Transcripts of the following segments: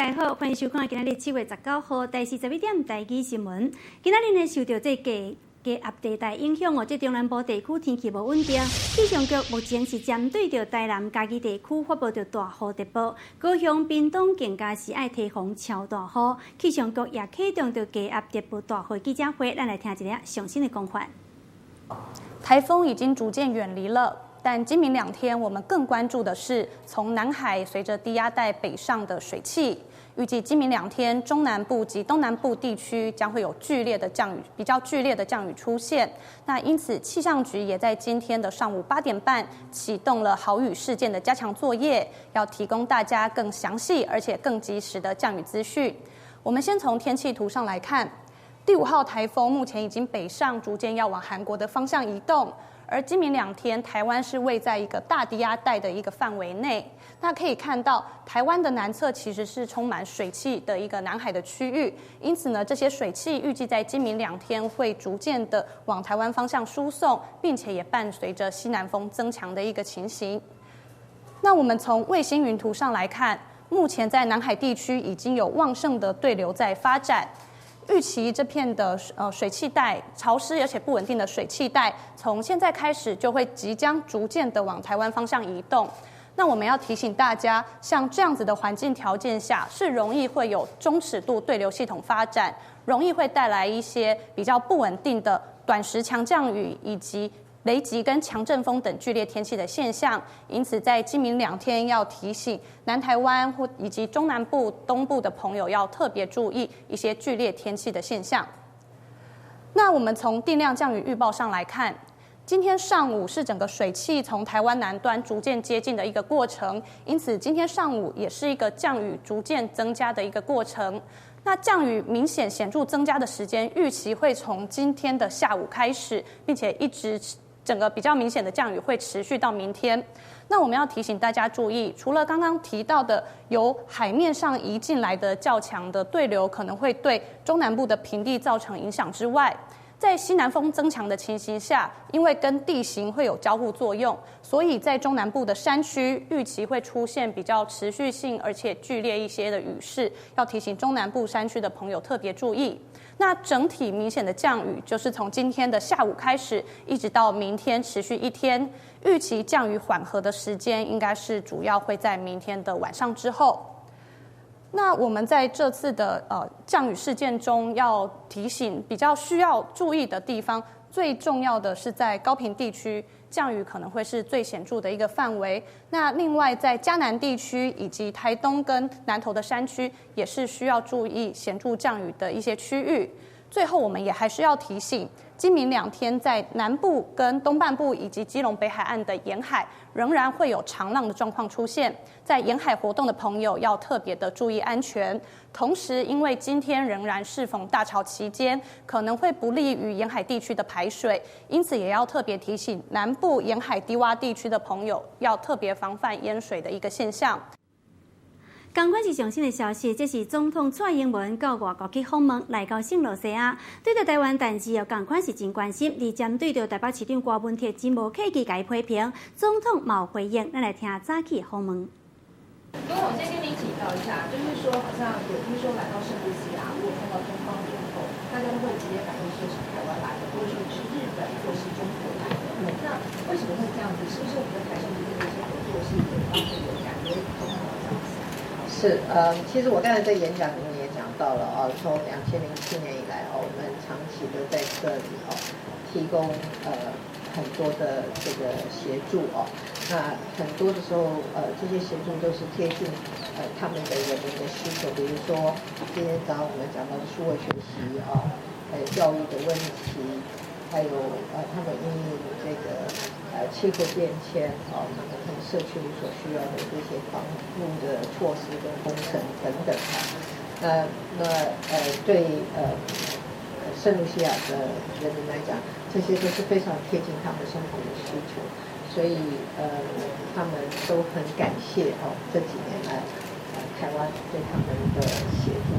大家好，歡迎收看今仔日7月19號台視11點台語新聞。今仔日呢受著這個低壓地帶影響哦，這中南部地區天氣無穩定。氣象局目前是針對著台南、嘉義地區發布著大雨特報，高雄、屏東更加是愛提防超大雨。氣象局也啟動著低壓特報大雨記者會，咱來聽一下上新的講法。颱風已經逐漸遠離了，但今明兩天我們更關注的是從南海隨着低壓帶北上的水汽。預計今明兩天，中南部及東南部地區將會有劇烈的降雨，比較劇烈的降雨出現。那因此，氣象局也在今天的上午8點半啟動了豪雨事件的加強作業，要提供大家更詳細而且更及時的降雨資訊。我們先從天氣圖上來看，第五號颱風目前已經北上，逐漸要往韓國的方向移動。而今明兩天，台灣是位在一個大低壓帶的一個範圍內。那可以看到，台灣的南側其實是充滿水汽的一個南海的區域，因此呢，這些水汽預計在今明兩天會逐漸的往台灣方向輸送，並且也伴隨着西南風增強的一個情形。那我們從衛星雲圖上來看，目前在南海地區已經有旺盛的對流在發展。預期這片的水汽帶，潮濕而且不穩定的水汽帶，從現在開始就會即將逐漸的往台灣方向移動。那我們要提醒大家，像這樣子的環境條件下，是容易會有中尺度對流系統發展，容易會帶來一些比較不穩定的短時強降雨以及雷擊跟強陣風等劇烈天氣的現象。因此，在今明兩天要提醒南台灣或以及中南部、東部的朋友要特別注意一些劇烈天氣的現象。那我們從定量降雨預報上來看，今天上午是整個水汽從台灣南端逐漸接近的一個過程，因此今天上午也是一個降雨逐漸增加的一個過程。那降雨明顯顯著增加的時間，預期會從今天的下午開始，並且一直整個比較明顯的降雨會持續到明天。那我們要提醒大家注意，除了剛剛提到的由海面上移進來的較強的對流可能會對中南部的平地造成影響之外，在西南風增強的情形下，因為跟地形會有交互作用，所以在中南部的山區預期會出現比較持續性而且劇烈一些的雨勢，要提醒中南部山區的朋友特別注意。那整體明顯的降雨就是從今天的下午開始，一直到明天持續一天，預期降雨緩和的時間應該是主要會在明天的晚上之後。那我們在這次的降雨事件中，要提醒比較需要注意的地方，最重要的是在高屏地區降雨可能會是最顯著的一個範圍。那另外在嘉南地區以及台東跟南投的山區，也是需要注意顯著降雨的一些區域。最後，我們也還是要提醒，今明兩天在南部跟東半部以及基隆北海岸的沿海，仍然會有長浪的狀況出現。在沿海活動的朋友要特別的注意安全。同時，因為今天仍然適逢大潮期間，可能會不利於沿海地區的排水，因此也要特別提醒南部沿海低窪地區的朋友，要特別防範淹水的一個現象。仝款是上新的消息，這是總統蔡英文到外國去訪問，來到聖盧西亞，對著台灣代誌哦，仝款是真關心，而針對著台北市長柯文哲真無客氣，共伊批評，總統嘛有回應，咱來聽早起訪問。總統先跟您請教一下，就是說，好像有聽說來到聖盧西亞，如果看到中方人後，大家都會直接反映說是台灣來的，或者說你是日本或是中國來的。那為什麼會這樣子？是不是我們跟台商之間的一些合作是對方會有感覺？總統這樣子。是，其實我剛才在演講裡面也講到了啊，從2007年以來哦，我們長期的在這裡哦，提供很多的這個協助哦，那很多的時候這些協助都是貼近他們的人民的需求，比如說今天早上我們講到的數位學習啊，還有教育的問題，還有他們因應這個氣候變遷哦，他們社區裡所需要的這些防護的措施跟工程等等啊，那對聖盧西亞的人民來講，這些都是非常貼近他們生活的需求，所以他們都很感謝哦，這幾年來台灣對他們的協助。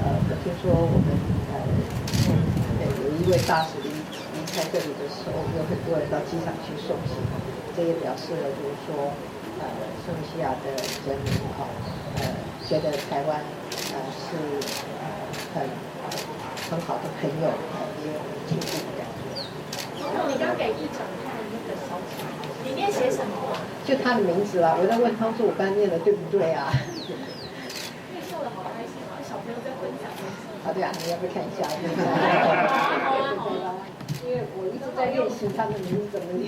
我聽說我們有一位大使離開這裡的時候，有很多人到機場去送行，這也表示了就是說，聖盧西亞的人民哦，覺得台灣是很好的朋友，也有很亲近的感觉。总统，你刚给议长看那个小纸，里面写什么啊？就他的名字啊，我在问他说我刚才念的对不对啊？因为笑得好开心啊，小朋友在分享东西。啊，对啊，你要不要看一下？好啊，好啊。因为我一直在练习他的名字怎么念。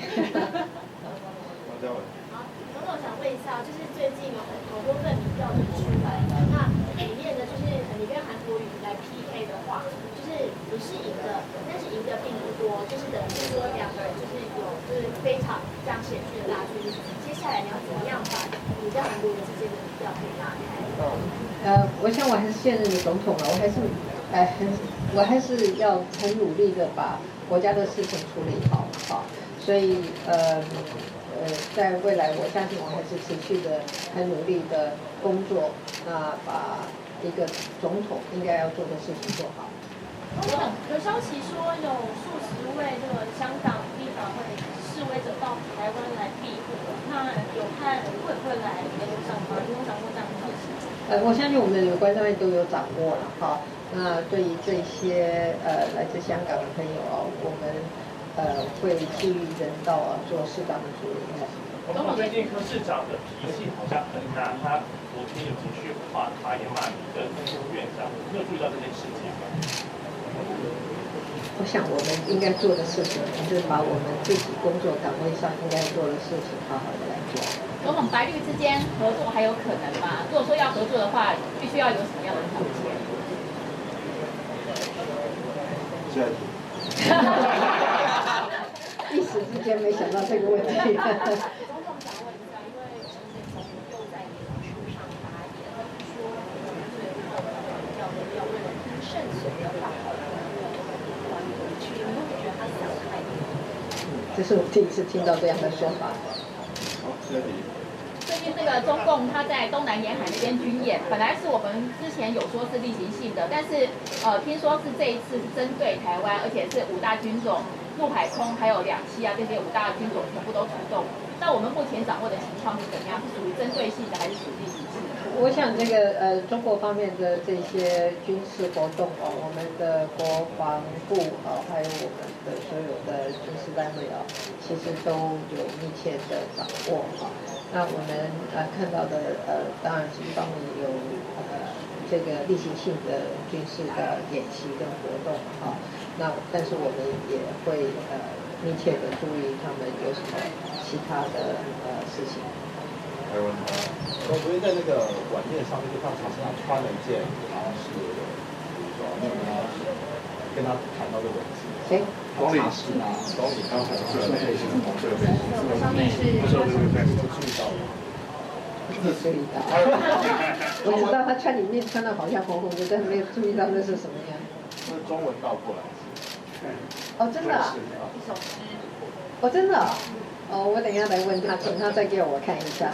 好，总统想问一下，就是最近有很多份民调就出来了，那里面呢，就是你跟韩国瑜来 PK 的话，就是你是赢的，但是赢的并不多，就是等于是说两个人就是有就是非常这样显著的拉距。接下来你要怎么样把你跟韩国瑜之间的民调可以拉开？我想我还是现任的总统了，我还是要很努力的把国家的事情处理好，好，所以在未来，我相信我还是持续的很努力的工作，那把一个总统应该要做的事情做好。总统，有消息说有数十位这个香港立法会示威者到台湾来庇护，那有看会不会来联络上吗？有掌握这样的消息？我相信我们的有关单位都有掌握了哈。那对于这些来自香港的朋友啊，我们会基于人道啊做适当的处理。总统，最近柯市长的脾气好像很大，他昨天有情绪化，他也骂你跟副院长，你有注意到这件事情吗？我想我们应该做的事情，就是把我们自己工作岗位上应该做的事情，好好的来做。总统，白绿之间合作还有可能吗？如果说要合作的话，必须要有什么样的条件？下一题。一时之间没想到这个问题。总统想问一下，因为陈建总又在脸书上发言，说最后要为了听胜选的话，还回去，你会觉得他想太多？这是我第一次听到这样的说法。好，下一题。最近这个中共他在东南沿海那边军演，本来是我们之前有说是例行性的，但是听说是这一次是针对台湾，而且是五大军种，陆海空还有两栖啊这些五大军种全部都出动。那我们目前掌握的情况是怎样？是属于针对性的还是属于例行性的？我想这个中国方面的这些军事活动哦，我们的国防部哦，还有我们的所有的军事单位哦，其实都有密切的掌握哈。那我们看到的当然是一方面有这个例行性的军事的演习跟活动哈，那但是我们也会密切的注意他们有什么其他的事情。还有问题吗？我昨天在那个晚宴上面就看到曹身上穿了一件好像是服装，没有跟他谈到这个问题。谁？总理是啊，总理刚红色背心，红色背心，上面是注意到吗？没注意到，我知道他穿里面穿的好像红红的，但是没有注意到那是什么样。是中文倒过来。哦，真的。一首诗。哦，真的。哦，我等一下来问他，请他再给我看一下。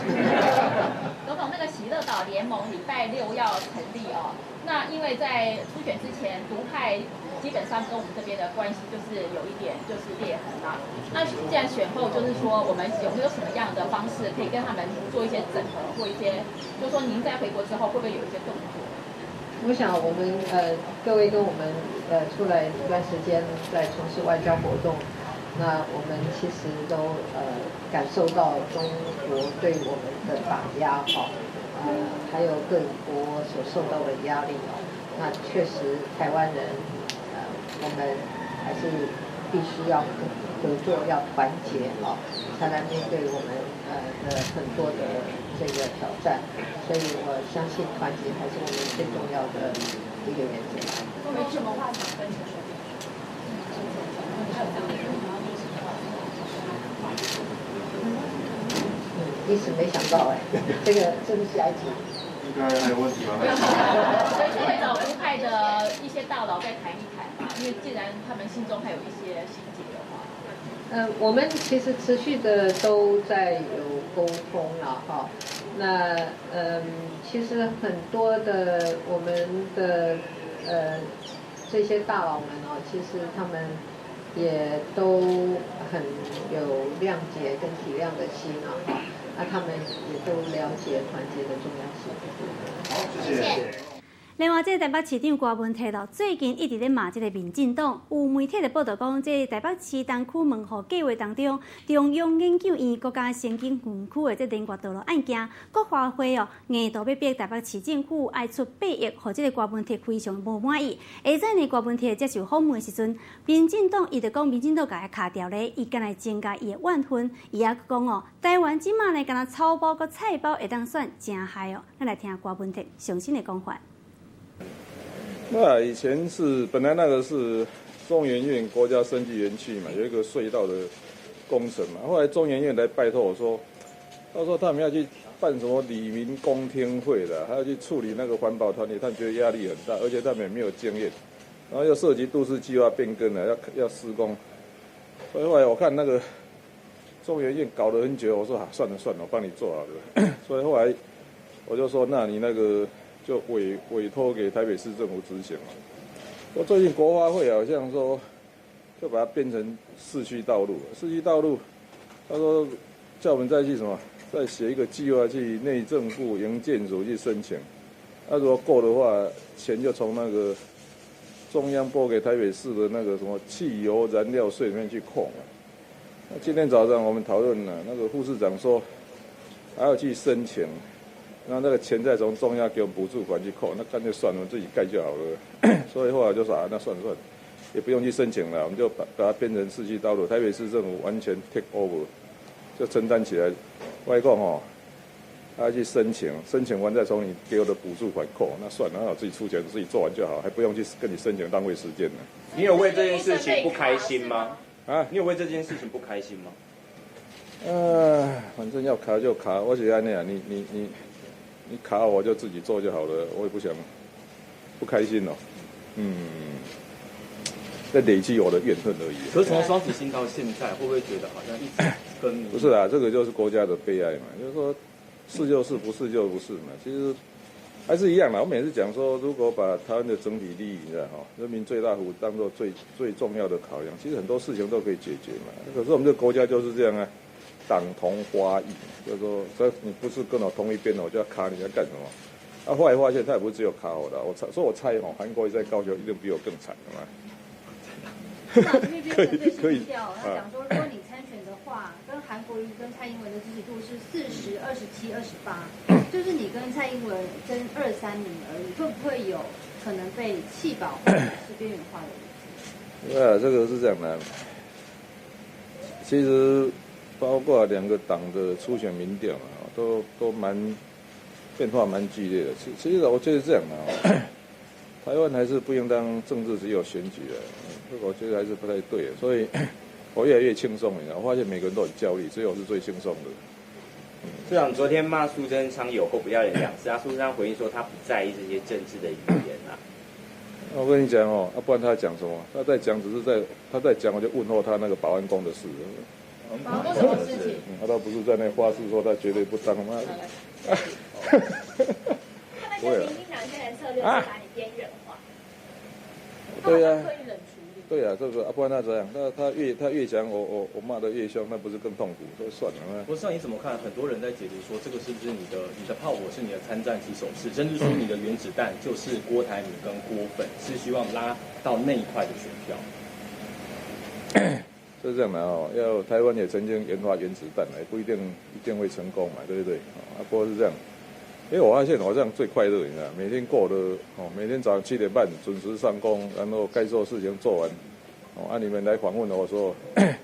总统，那个喜乐岛联盟礼拜六要成立哦。那因为在初选之前，独派基本上跟我们这边的关系就是有一点就是裂痕啦。那既然选后，就是说我们有没有什么样的方式可以跟他们做一些整合，或一些，就是说您在回国之后会不会有一些动作？我想我们各位跟我们出来一段时间在从事外交活动，那我们其实都感受到中国对我们的打压哈，还有各国所受到的压力哦。那确实台湾人我们还是必须要合作，要团结哦，才能面对我们的很多的这个挑战。所以我相信团结还是我们最重要的一个原则。有什么话想跟陈水扁说？一时没想到哎，这个这是下一集。应该还有问题吗？回去会找独派的一些大佬再谈一谈嘛，因为既然他们心中还有一些心结的话。我们其实持续的都在有沟通了哈。那其实很多的我们的这些大佬们哦，其实他们也都很有谅解跟体谅的心啊。那他们也都了解团结的重要性。好，谢谢。另外，這個台北市長郭文鐵咯，最近一直咧罵這個民進黨。有媒體就報道講，這個台北市東區門戶計劃當中，中央研究院國家先進園區的這聯絡道路案件，國發會哦硬度欲逼台北市政府愛出8億，予這個郭文鐵非常無滿意。下早呢，郭文鐵接受訪問的時陣，民進黨伊就講，民進黨共伊卡掉咧，伊敢會增加伊的怨恨。伊也講哦，台灣這馬呢，敢若草包佮菜包會當選誠害哦。咱來聽郭文鐵上新的講法。那以前是本來那個是中研院國家生技園區嘛，有一個隧道的工程嘛。後來中研院來拜託我說，他說他們要去辦什麼里民公聽會的，還要去處理那個環保團體，他們覺得壓力很大，而且他們也沒有經驗，然後又涉及都市計劃變更了，要施工。所以後來我看那個中研院搞了很久，我說啊，算了算了，我幫你做好了。所以後來我就說，那你那個。就委託給台北市政府執行了。我最近國發會好像說，就把它變成市區道路。市區道路，他說叫我們再去什麼，再寫一個計劃去內政部營建署去申請。那如果過的話，錢就從那個中央撥給台北市的那個什麼汽油燃料稅裡面去扣了。那今天早上我們討論了，那個副市長說還要去申請。那那個錢再從中央給我們補助款去扣，那乾脆算了，我們自己蓋就好了。所以後來就說啊，那算了算了，也不用去申請了，我們就把它變成市區道路，台北市政府完全 take over，就承擔起來。外公哦，他去申請，申請完再從你給我的補助款扣，那算了，那我自己出錢自己做完就好，還不用去跟你申請，浪費時間了。你有為這件事情不開心嗎？啊，你有為這件事情不開心嗎？反正要卡就卡，我是按呢啊，你卡我就自己做就好了，我也不想不開心哦。嗯，在累積我的怨恨而已。可是從雙子星到現在，會不會覺得好像一直跟？不是啊，這個就是國家的悲哀嘛，就是說，是就是，不是就不是嘛。其實還是一樣啦。我每次講說，如果把台灣的整體利益，你知道哈，人民最大福當做最最重要的考量，其實很多事情都可以解決嘛。可是我們這個國家就是這樣啊。黨同伐異，就是說，這你不是跟我同一邊的，我就要卡你，要幹什麼？啊，後來發現他也不是只有卡我的，我猜，所以我猜哦，韓國瑜在高雄一定比我更慘的嘛。可以可以。他講說，如果你參選的話，跟韓國瑜跟蔡英文的支持度是40、27、28，就是你跟蔡英文爭2、3名而已，會不會有可能被棄保或者是邊緣化的危機？對啊，這個是這樣的，其實。包括兩個黨的初選民調啊，都蠻變化蠻劇烈的。其實我覺得這樣啊，台灣還是不應當政治只有選舉的，這個我覺得還是不太對。所以我越來越輕鬆，你知道，我發現每個人都很焦慮，只有我是最輕鬆的。市長昨天罵蘇貞昌有夠不要臉兩次啊，蘇貞昌回應說他不在意這些政治的語言啊。我跟你講哦，啊，不然他講什麼？他在講只是在他在講，我就問候他那個保安宮的事。保安宮什麼事情？他倒不是在那發誓說他絕對不當嗎？他們覺得民進黨現在策略是把你邊緣化。對啊，對啊，這個啊，不然他怎樣？那他越講我罵得越兇，那不是更痛苦？所以算了。不是，你怎麼看？很多人在解讀說，這個是不是你的炮火是你的參戰起手式，甚至說你的原子彈就是郭台銘跟郭粉，是希望拉到那一塊的選票。是這樣的哦，要台灣也曾經研發原子彈，也不一定一定會成功嘛，對不對？啊，不過是這樣，因為我發現我這樣最快樂，你知道，每天過得哦，每天早上7點半準時上工，然後該做的事情做完，哦，啊，你們來訪問我說，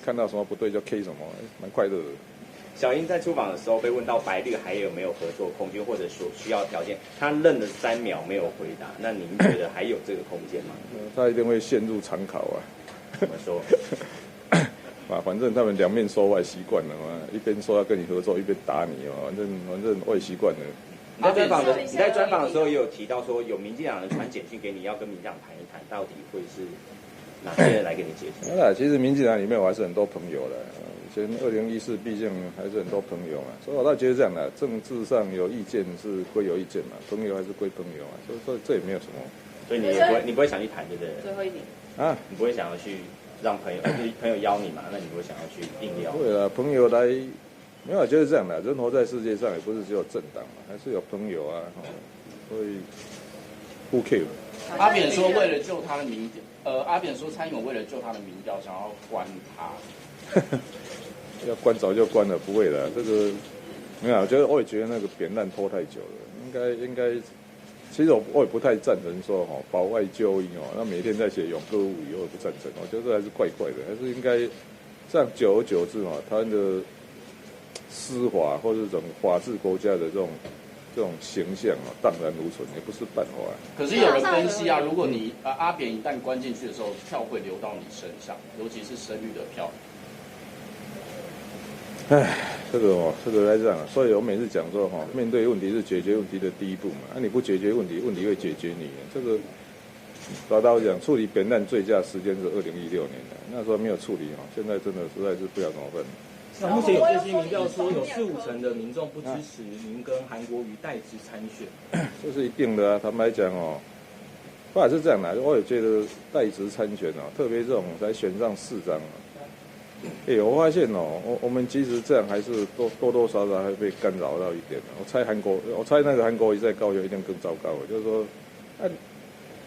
看到什麼不對就 K 什麼，蠻快樂的。小英在出訪的時候被問到白綠還有沒有合作空間，或者說需要條件，他愣了3秒沒有回答。那您覺得還有這個空間嗎？他一定會陷入長考啊。怎麼說？啊，反正他們兩面說話習慣了嘛，一邊說要跟你合作，一邊打你嘛，反正我也習慣了。你在專訪的時候也有提到說，有民進黨人傳簡訊給你，要跟民進黨談一談，到底會是哪些人來跟你接觸？那其實民進黨裡面我還是很多朋友的，以前2014畢竟還是很多朋友嘛，所以我倒覺得這樣的，政治上有意見是歸有意見嘛，朋友還是歸朋友嘛，所以說這也沒有什麼。所以你也不會，你不會想去談，對不對？最後一點啊，你不會想要去。讓朋友，朋友邀你嘛？那你不會想要去應邀？對啊，朋友來，沒有就是這樣的。人活在世界上，也不是只有政黨嘛，還是有朋友啊。所以 Who care？阿扁說為了救他的民調，阿扁說蔡英文為了救他的民調，想要關他。要關早就關了，不會的。這個沒有，我覺得我也覺得那個扁擔拖太久了，應該。其實我也不太贊成說吼保外就醫哦，那每天在寫永歌物語，我也不贊成。我覺得這還是怪怪的，還是應該這樣久而久之嘛，台灣的司法或者這種法治國家的這種形象啊，蕩然無存，也不是辦法。可是有人分析啊，如果你阿扁一旦關進去的時候，票會流到你身上，尤其是深綠的票。唉，這個哦，這個來這樣，所以我每次講說哈，面對問題是解決問題的第一步嘛。啊，你不解決問題，問題會解決你。這個老大我講，處理扁擔最佳時間是2016年的，那時候沒有處理哦，現在真的實在是不曉得怎麼辦。那目前有最新民調說，有四五成的民眾不支持您跟韓國瑜帶職參選，這是一定的啊。坦白講哦，不然是這樣的，我也覺得帶職參選哦，特別這種才選上市長。欸，我發現哦，我們其實這樣還是多多多少少還被干擾到一點。我猜韓國，我猜那個韓國瑜在高雄一定更糟糕。就是說，啊，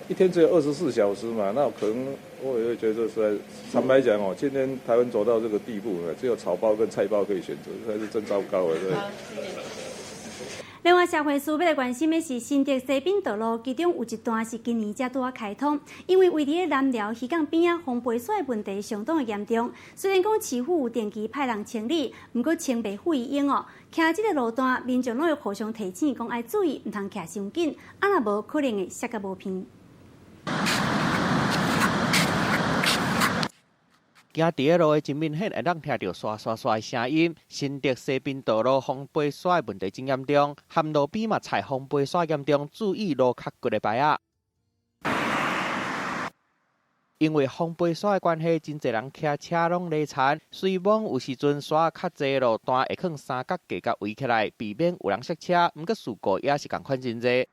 一天只有24小時嘛，那可能我也會覺得實在，坦白講哦，今天台灣走到這個地步，只有草包跟菜包可以選擇，才是真糟糕的。對。另外，社會事欲來關心的是新竹西濱道路，其中有一段是今年才拄仔開通，因為位佇咧南寮漁港邊仔風飛沙的問題相當的嚴重。雖然講市府有定期派人清理，毋過清袂付伊用哦。騎這個路段，民眾攏會互相提醒，講愛注意，毋通騎傷緊，啊若無可能會摔甲無片。行佇咧路的真明顯會當聽著沙沙沙的聲音。新竹西濱道路風飛沙的問題真嚴重，含路邊嘛踩風飛沙嚴重，注意路較骨的牌仔。因為風飛沙的關係，真濟人騎車攏犁田。雖罔有時陣沙較濟路段會囥三角架共圍起來，避免有人摔車。毋過事故也是仝款真濟。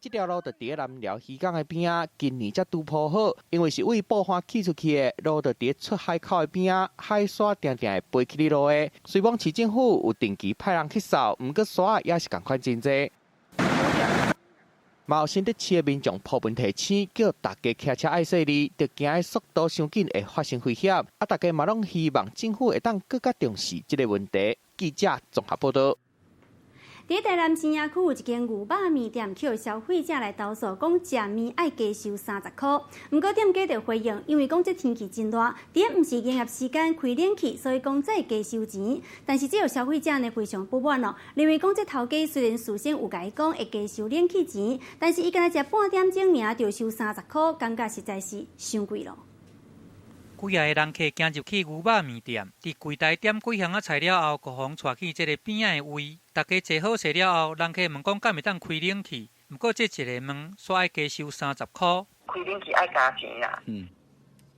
這條路就佇咧南寮漁港的邊仔，今年才拄鋪好，因為是為布花起出去的路，就佇咧出海口的邊仔，海沙定定會飛起哩路的。雖罔市政府有定期派人去掃，毋過沙也是仝款真濟。嘛有新竹市的民眾鋪文提醒，叫大家騎車愛細膩，著驚的速度傷緊會發生危險。啊，大家嘛攏希望政府會當閣較重視這個問題。記者綜合報導。佇台南新營區有一間牛肉麵店，予消費者來投訴，講食麵愛加收30箍。毋過店家就回應，因為講這天氣真熱，佇咧毋是營業時間開冷氣，所以講才會加收錢。但是這個消費者呢非常不滿哦，認為講這頭家雖然事先有共伊講會加收冷氣錢，但是伊干焦食半點鐘爾就收30箍，感覺實在是傷貴咯。幾仔个人客行入去牛肉麵店，佇櫃台點幾項仔菜了後，就予人帶去這个邊仔的位。大家坐好勢了後，人客問講敢會當開冷氣，毋過這一个問，煞愛加收30箍。開冷氣愛加錢啊！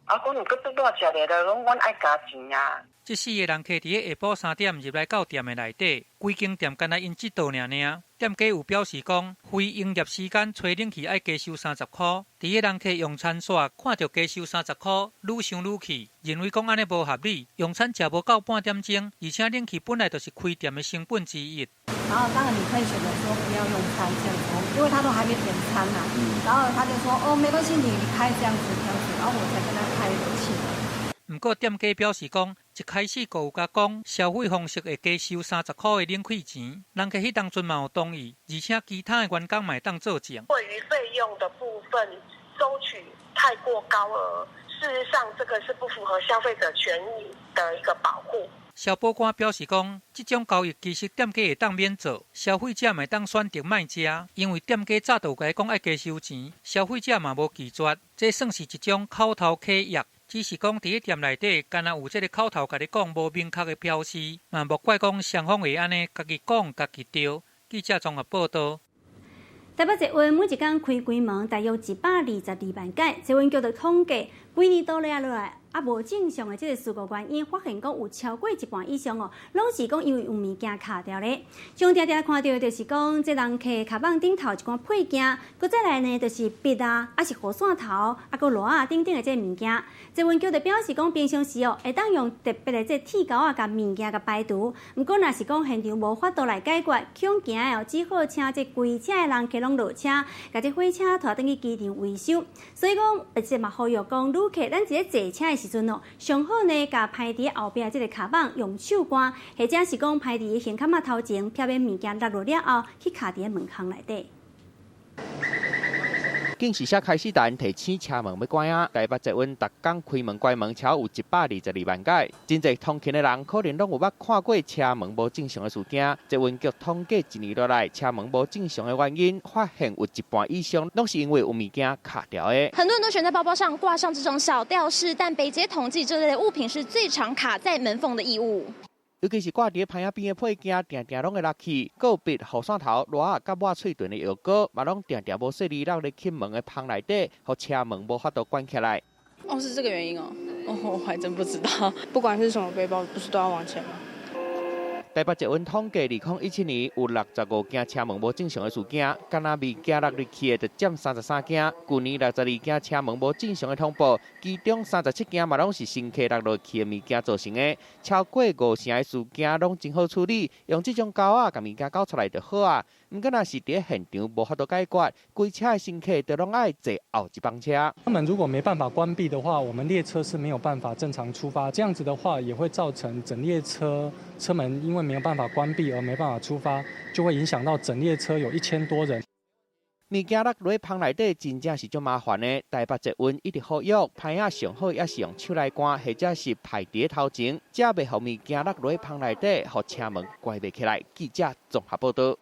啊，講有閣拄拄食咧，就講阮愛加錢啊。這四个人客佇咧下晡3點入來到店的內底，規間店干焦𪜶這桌爾爾。店家有表示講，非營業時間吹冷氣愛加收30箍。佇咧人客用餐煞看著加收30箍，愈想愈氣，認為講按呢無合理。用餐食無夠半點鐘，而且冷氣本來就是開店的成本之一。然後當然你可以選擇說不要用餐這樣子，因為他都還沒點餐嘛。然後他就說哦，沒關係，你開這樣子這樣子，然後我才跟他開冷氣。毋過店家表示講，一開始就有共講消費方式會加收30箍的冷氣錢，人客彼當陣嘛有同意，而且其他的員工嘛會當作證。對於費用的部分收取太過高額，事實上這個是不符合消費者權益的一個保護。消保官表示講，這種交易其實店家會當免做，消費者嘛會當選擇莫食，因為店家早就有共伊講愛加收錢，消費者嘛無拒絕，這算是一種口頭契約。只是講佇咧店內底，敢若有這个口頭共你講無明確的標示，嘛莫怪講雙方會按呢家己講家己著。記者綜合報導。台北捷運每一工開關門大約122萬擺，捷運局就統計，規年度了落來，啊，無正常的這個事故原因，發現講有超過一半以上哦，攏是講因為有物件卡著咧。上定定看著的就是講，這人客跤蠓頂頭一寡配件，閣再來呢，就是筆啊，抑是雨傘頭，啊，閣籮仔等等的這個物件。捷運局就表示講，平常時哦，會當用特別的這個鐵鈎仔共物件共排除。毋過，若是講現場無法度來解決，恐驚的哦，只好請這規車的人客攏落車，共這火車拖轉去機場維修。所以講，而且嘛呼籲講，旅客咱佇咧坐車的時陣哦，上好呢，共排佇後壁這個跤蠓用手關，或者是講排佇行坎仔頭前，避免物件落落了後去卡佇咧門空內底。警示車開始等提醒車門欲關啊！台北捷運逐工開門關門超有122萬擺，真濟通勤的人可能攏有捌看過車門無正常的事件。捷運局統計一年落來，車門無正常的原因，發現有一半以上攏是因為有物件卡著的。很多人都選在包包上掛上這種小吊飾，但北捷統計這類的物品是最常卡在門縫的異物。尤其是掛佇棚仔邊的配件，定定攏會落去。閣有筆、雨傘頭、籮仔、佮抹喙唇的藥膏，嘛攏定定無細膩落咧去門的縫內底，予車門無法度關起來。哦，是這個原因哦，哦，我還真不知道。不管是什麼背包，不是都要往前嗎？台北捷運統計，2017年有65件車門無正常的事件，干焦物件落入去的就佔33件。舊年62件車門無正常的通報，其中37件嘛攏是乘客落落去的物件造成的。超過5成的事件攏真好處理，用這種鈎仔共物件勾出來就好啊。毋過若是佇現場無法度解決，規車的乘客就攏愛坐後一班車。車門如果沒辦法關閉的話，我們列車是沒有辦法正常出發。這樣子的話，也會造成整列車車門因為沒有辦法關閉而沒辦法出發，就會影響到整列車有1000多人。物件落落棚內底，真正是足麻煩的。台北捷運一直呼籲，棚仔上好猶是用手來關，或者是排佇頭前，才袂予物件落落棚內底，予車門關袂起來。記者綜合報道。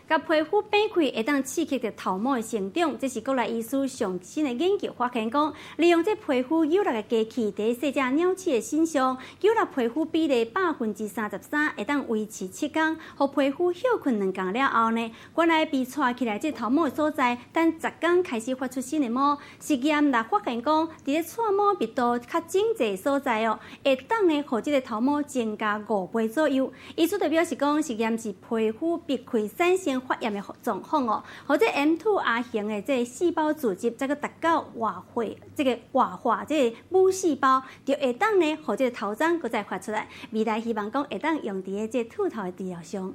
共皮膚掰開會當刺激著頭毛的成長，這是國內醫師上新的研究發現講，利用這皮膚扭力的機器，佇細隻鳥鼠的身上，扭力皮膚比例33%，會當維持7工，予皮膚歇睏2工了後呢，原來被掣起來這頭毛的所在，等10工開始發出新的毛。實驗來發現講，佇咧掣毛密度較整齊的所在哦，會當呢，予這個頭毛增加5倍左右。醫師就表示講，實驗是皮膚掰開產生發炎的狀況哦，予這 M2R 型的這個細胞組織，再閣達到活化，這個活化這個母細胞，就會當呢，予這個頭鬃閣再發出來。未來希望講會當用佇咧這個禿頭的治療上。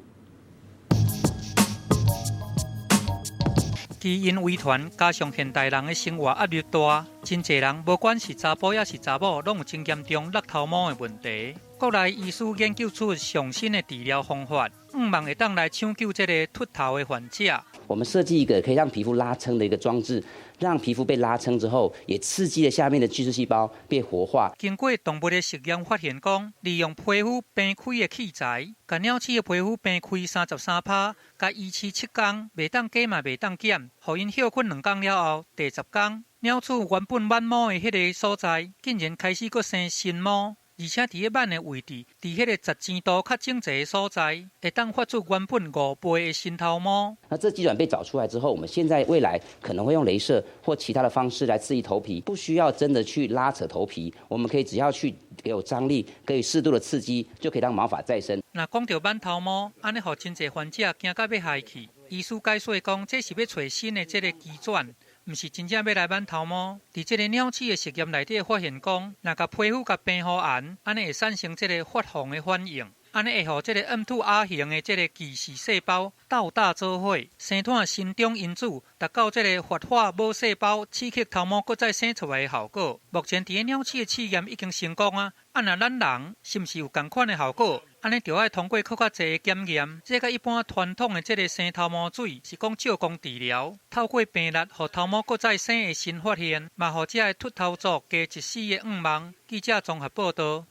基因遺傳加上現代人的生活壓力大，真濟人無管是查埔抑是查某，攏有真嚴重落頭毛的問題。國內醫師研究出上新的治療方法，向望會當來搶救這个禿頭的患者。我們設計一個可以讓皮膚拉撐的一個裝置，讓皮膚被拉撐之後，也刺激了下面的巨噬細胞變活化。經過動物的實驗發現，講利用皮膚掰開的器材，共鳥鼠的皮膚掰開33%，共維持7工，袂當加嘛袂當減，予𪜶歇睏2工了後，第10工，鳥鼠原本挽毛的彼个所在，竟然開始閣生新毛。而且佇咧挽的位置，佇彼个十前度較整齊的所在，會當發出原本5倍的新頭毛。那這機轉被找出來之後，我們現在未來可能會用雷射或其他的方式來刺激頭皮，不需要真的去拉扯頭皮，我們可以只要去給有張力，給予適度的刺激，就可以讓毛髮再生。若講著挽頭毛，按呢予真濟患者驚甲欲害去。醫師解說講，這是欲揣新的這个機轉。毋是真正欲來挽頭毛。佇這个鳥鼠的實驗內底發現講，若共皮膚共平和按，按呢會產生這个發紅的反應，按呢會予這个 M2R 型的這个巨噬細胞鬥大做伙，生產生長因子，達到這个活化母細胞，刺激頭毛閣再生出來的效果。目前佇咧鳥鼠的試驗已經成功啊！啊，若咱人是毋是有仝款的效果？按呢著愛通過閣較濟的檢驗。這佮一般傳統的這个生頭毛水是講照光治療，透過病力予頭毛閣再生的新發現，嘛予這个禿頭族加一絲的向望。記者綜合報道。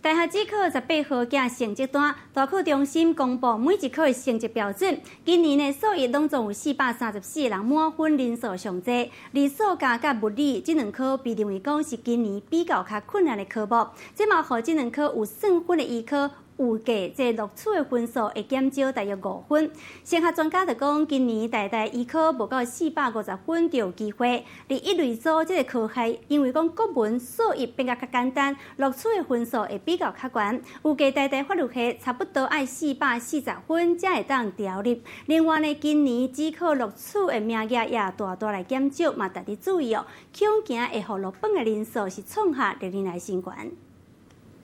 大學指考18號寄成績單，大考中心公布每一科的成績標準。今年的數一攏總有434個人滿分，人數上濟。而數學佮物理這兩科被認為講是今年比較較困難的科目，這嘛予這兩科有算分的醫科。預計這錄取的分數會減少大約5分。升學專家就講，今年台大醫科無到450分就有機會。而一類組這個科系，因為講國文、數乙變甲較簡單，錄取的分數會比較較懸。預計台大法律系差不多愛440分才會當調入。另外呢，今年指考錄取的名額也大大來減少，嘛值得注意哦。恐驚會予落榜的人數是創下歷年來新懸。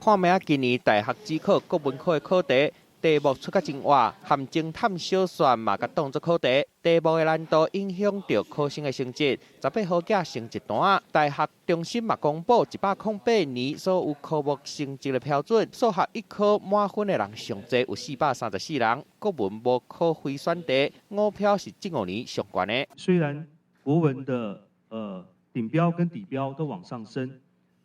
看覓仔今年大學指考國文科的考題，題目出甲真活，含偵探小說嘛，共當做考題。題目的難度影響著考生的成績。18號寄成績單，大學中心嘛公布108年所有科目成績的標準。數學一科滿分的人上濟有434人，國文無考非選題，五標是這5年上懸的。雖然國文的頂標跟底標都往上升，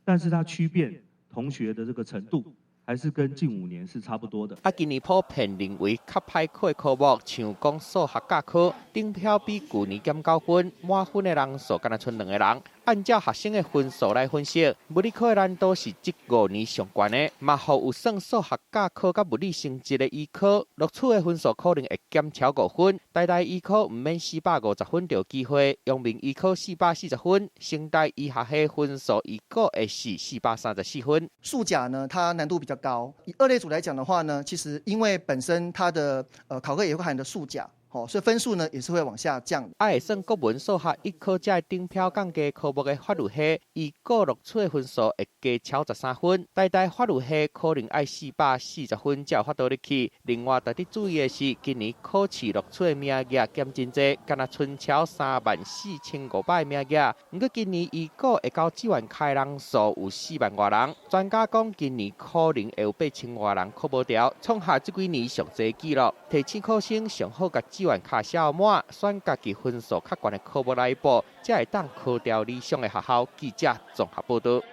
但是它區別同學的這個程度，還是跟近5年是差不多的。啊，今年普遍認為較歹考的科目，像講數學甲科，頂標比舊年減9分，滿分的人數干焦賰兩個人。按照學生的分數來分析，物理科的難度是這5年上懸的，嘛予有算數學甲科佮物理成績的醫科錄取的分數可能會減超5分。台大醫科毋免450分就有機會，陽明醫科440分，成大醫學系分數預估會是434分。數甲呢，它難度比較高。以二類組來講的話呢，其實因為本身它的考課也會含的數甲。哦，所以分數呢也是會往下降。啊，會算國文、數學一科這頂標降低科目的法律系，預估錄取的分數會加超13分。台大法律系可能愛440分才有法度入去。另外，值得注意的是，今年考試錄取的名額減真濟，干焦賰超34,500名額。毋過今年預估會交志願卡的人數有4萬外人。專家講，今年可能會有8千外人考無著，創下這幾年上濟紀錄。提醒考生上好共志願卡寫滿，選家己分數較懸的科目來報，才會當考著理想的學校。記者綜合報導。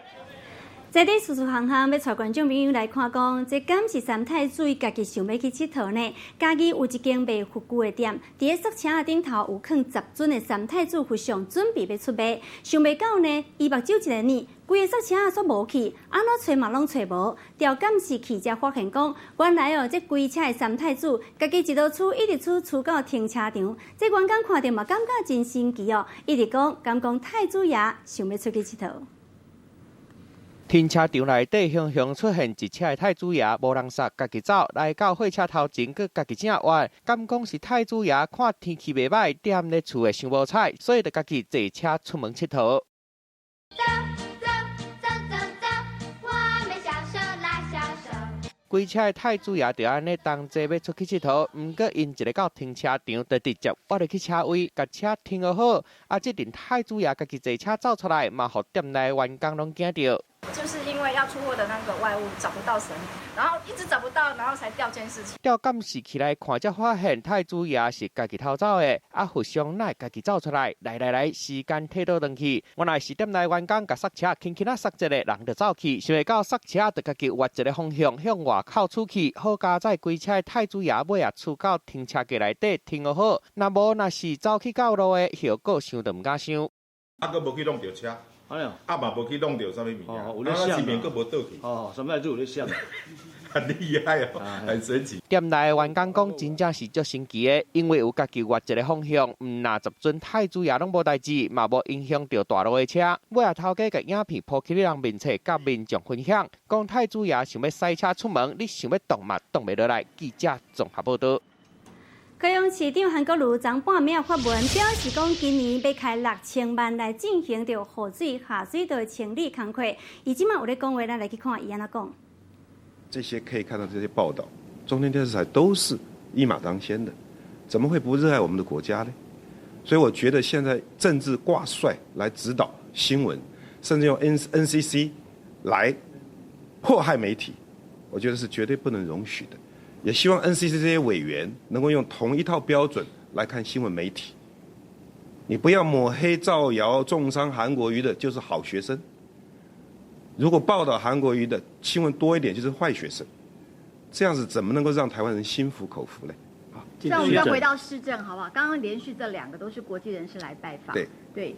在佇事事項項欲帶觀眾朋友來看講，這敢是三太子家己想欲去𨑨迌呢？嘉義有一間賣佛具的店，佇咧剎車仔頂頭有囥10尊的三太子佛像，準備欲出賣。想袂到呢，伊目睭一个捏，規个剎車仔煞無去，按怎揣嘛攏揣無。調監視器才發現講，原來哦，這規車的三太子家己一路趨，一直趨趨到停車場。這員工看著嘛，感覺真神奇哦，一直講，敢講太子爺想欲出去𨑨迌。停車場內底，雄雄出現一車的太子爺，無人剎，家己走來到貨車頭前，閣家己正彎。敢講是太子爺看天氣袂䆀，踮咧厝的傷無彩，所以就家己坐車出門𨑨迌。走走走走走，我們小手拉小手。規車的太子爺就按呢同齊欲出去𨑨迌，毋過𪜶一下到停車場，就直接挖入去車位，共車停予好。啊，這陣太子爺家己坐車走出來，嘛予店內員工攏驚著。就是因為要出貨的那個外物找不到神，然後一直找不到，然後才調監視器。調監視器來看，才發現太子爺是家己偷走的。啊，佛像哪會家己走出來？來來來，時間退倒轉去，原來是店內員工共剎車輕輕仔剎一下，人就走去。想袂到剎車就家己換一个方向向外口出去。好佳哉，規車的太子爺尾仔出到停車格內底停予好。若無，若是走去到路的，後果想都毋敢想。啊，閣無去弄著車。啊嘛無去弄著啥物物件，啊，前面閣無倒去。哦，啥物就有咧閃。很厲害哦，很神奇。店內的員工講，真正是足神奇的，因為有家己換一个方向，毋若10尊太子爺攏無代誌，嘛無影響著大路的車。尾仔頭家共影片 po 去人面冊，佮民眾分享，講太子爺想欲駛車出門，你想欲擋嘛擋袂落來。記者綜合報導。高雄市長韓國瑜昨半暝發文表示，講今年欲開6000萬來進行著雨水下水道清理工課。伊這馬有咧講話，咱來去看伊按怎講。這些可以看到這些報道，中天電視台都是一馬當先的，怎麼會不熱愛我們的國家呢？所以我覺得現在政治掛帥來指導新聞，甚至用 NCC 來迫害媒體，我覺得是絕對不能容許的。也希望 NCC 這些委員能夠用同一套標準來看新聞媒體。你不要抹黑、造謠、中傷韓國瑜的，就是好學生；如果報道韓國瑜的新聞多一點，就是壞學生。這樣子怎麼能夠讓台灣人心服口服呢？那我們再回到市政，好不好？剛剛連續這兩個都是國際人士來拜訪，對對，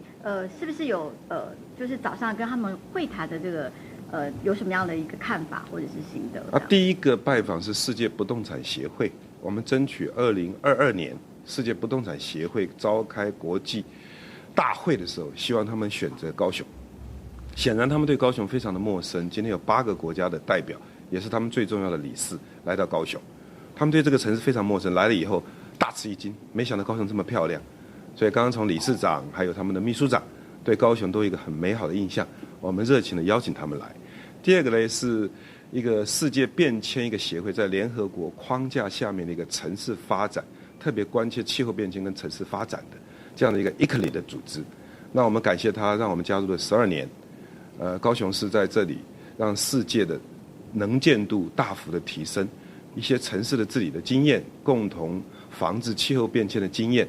是不是有就是早上跟他們會談的這個有什麼樣的一個看法或者是心得？啊，第一個拜訪是世界不動產協會，我們爭取2022年世界不動產協會召開國際大會的時候，希望他們選擇高雄。顯然他們對高雄非常的陌生。今天有8個國家的代表，也是他們最重要的理事來到高雄，他們對這個城市非常陌生。來了以後大吃一驚，沒想到高雄這麼漂亮。所以剛剛從理事長還有他們的秘書長對高雄都有一個很美好的印象。我們熱情的邀請他們來。第二個呢，是一個世界變遷一個協會，在聯合國框架下面的一個城市發展，特別關切氣候變遷跟城市發展的這樣的一個 ICLEI 的組織。那我們感謝他，讓我們加入了12年。高雄市在這裡讓世界的能見度大幅的提升，一些城市的治理的經驗，共同防治氣候變遷的經驗，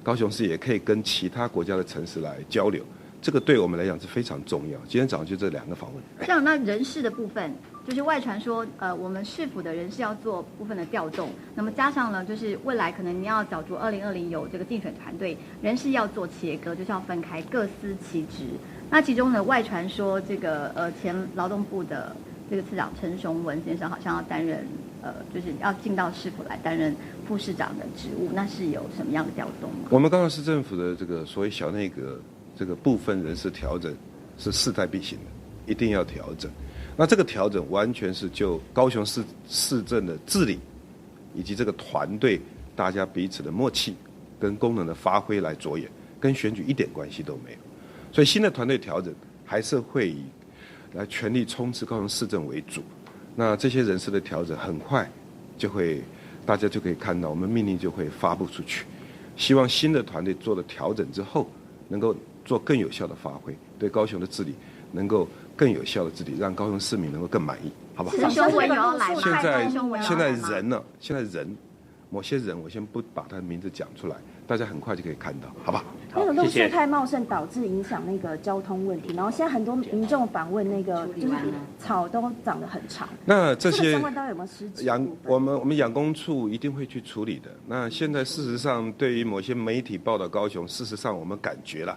高雄市也可以跟其他國家的城市來交流，這個對我們來講是非常重要。今天早上就這兩個訪問。這樣，那人事的部分，就是外傳說，我們市府的人事要做部分的調動，那麼加上呢，就是未來可能你要角逐2020有這個競選團隊，人事要做切割，就是要分開，各司其職。那其中呢，外傳說這個前勞動部的這個次長陳雄文先生好像要擔任就是要進到市府來擔任副市長的職務，那是有什麼樣的調動嗎？我們高雄市政府的這個所謂小內閣這個部分人事調整是勢在必行的，一定要調整。那這個調整完全是就高雄市市政的治理，以及這個團隊大家彼此的默契跟功能的發揮來着眼，跟選舉一點關係都沒有。所以新的團隊調整還是會以來全力衝刺高雄市政為主。那這些人事的調整很快就會，大家就可以看到，我們命令就會發布出去。希望新的團隊做了調整之後，能夠做更有效的發揮，對高雄的治理能夠更有效的治理，讓高雄市民能夠更滿意，好吧？現在現在人呢？現在人，某些人，我先不把他的名字講出來，大家很快就可以看到，好吧？那個路樹太茂盛，導致影響那個交通問題，然後現在很多民眾反問，那個就是草都長得很長。那這些相關單位有沒有失職？我們養工處一定會去處理的。那現在事實上，對於某些媒體報道高雄，事實上我們感覺了，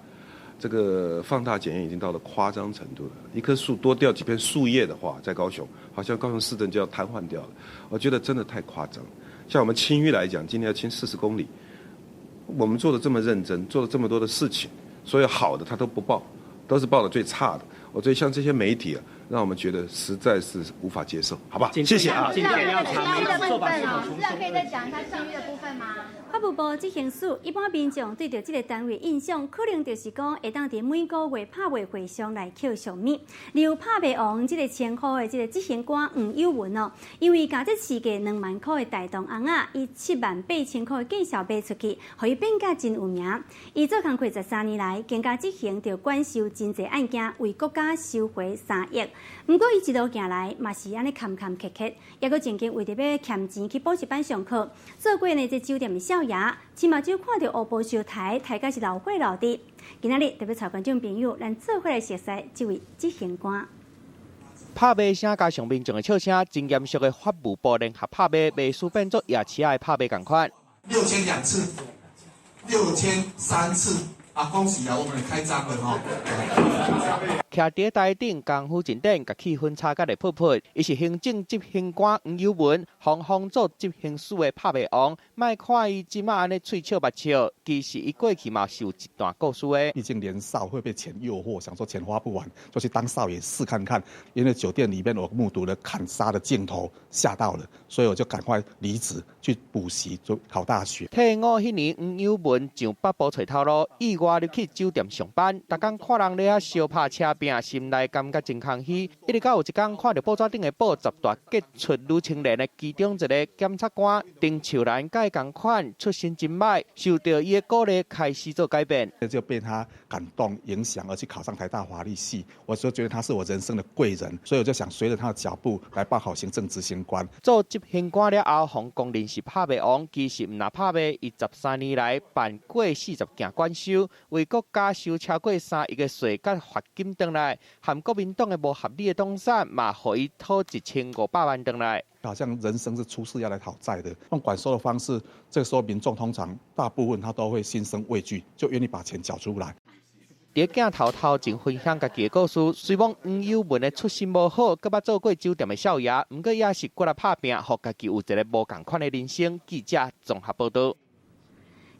這個放大檢驗已經到了誇張程度了。一棵樹多掉幾片樹葉的話，在高雄，好像高雄市政就要癱瘓掉了。我覺得真的太誇張。像我們清淤來講，今天要清40公里。我們做的這麼認真，做了這麼多的事情，所有好的他都不報，都是報的最差的。我覺得像這些媒體啊，讓我們覺得實在是無法接受，好吧？謝謝啊。清淤的部分啊，市長可以再講一下清淤的部分嗎？法務部執行署，一般民眾對著這個單位印象，可能就是講會當佇每個月拍賣會上來抾俗物。有拍賣王這個稱呼的這個執行官黃友文哦，因為共這市價2萬箍的大同尪仔，以7萬8千箍的價數賣出去，予伊變甲真有名。伊做工課13年來，更加執行著管收真濟案件，為國家收回3億。毋過伊一路行來，嘛是按呢坎坎坷坷，抑閣曾經為著欲儉錢去補習班上課，做過呢這酒店的少爺，親目睭看著烏婆相刣，刣甲是流血流滴。今仔日特別帶觀眾朋友，咱做伙來熟悉這位執行官。拍賣聲加上民眾的笑聲，真嚴肅的法務部聯合拍賣，賣師變做夜市仔的拍賣仝款。6000兩次，6000三次。啊，恭喜啊，我們開張了吼！徛佇台頂功夫真頂，共氣氛炒甲熱噗噗。伊是行政執行官黃友文，風風做執行署的拍賣王。莫看伊這馬按呢喙笑目笑，其實伊過去嘛是有一段故事的。畢竟年少會被錢誘惑，想說錢花不完，就去當少爺試看看。因為酒店裡面我目睹了砍殺的鏡頭，嚇到了，所以我就趕快離職去補習，就考大學。退伍彼年，黃友文上北部揣頭路，意外入去酒店上班，逐工看人咧遐相拍車拼，心內感覺真空虛。一直到有一工看著報紙頂的報十大傑出女青年的其中一個檢察官丁秀蘭，佮伊仝款出身真歹，受著伊的鼓勵，開始做改變。就被他感動影響，而去考上台大法律系。我就覺得他是我人生的貴人，所以我就想隨著他的腳步來報考行政執行官。做執行官了後，予人公認是拍賣王，其實毋若拍賣，伊13年來辦過40件管收，為國家收超過3億的稅佮罰金轉來，含國民黨的無合理的黨產嘛，予伊討1500萬轉來。好像人生是出世要來討債的，用管收的方式，這個時候民眾通常大部分他都會心生畏懼，就願意把錢繳出來。佇鏡頭頭前分享家己的故事，雖罔黃友文的出身無好，閣捌做過酒店的少爺，毋過也是骨力拍拚，予家己有一个無仝款的人生。記者綜合報導。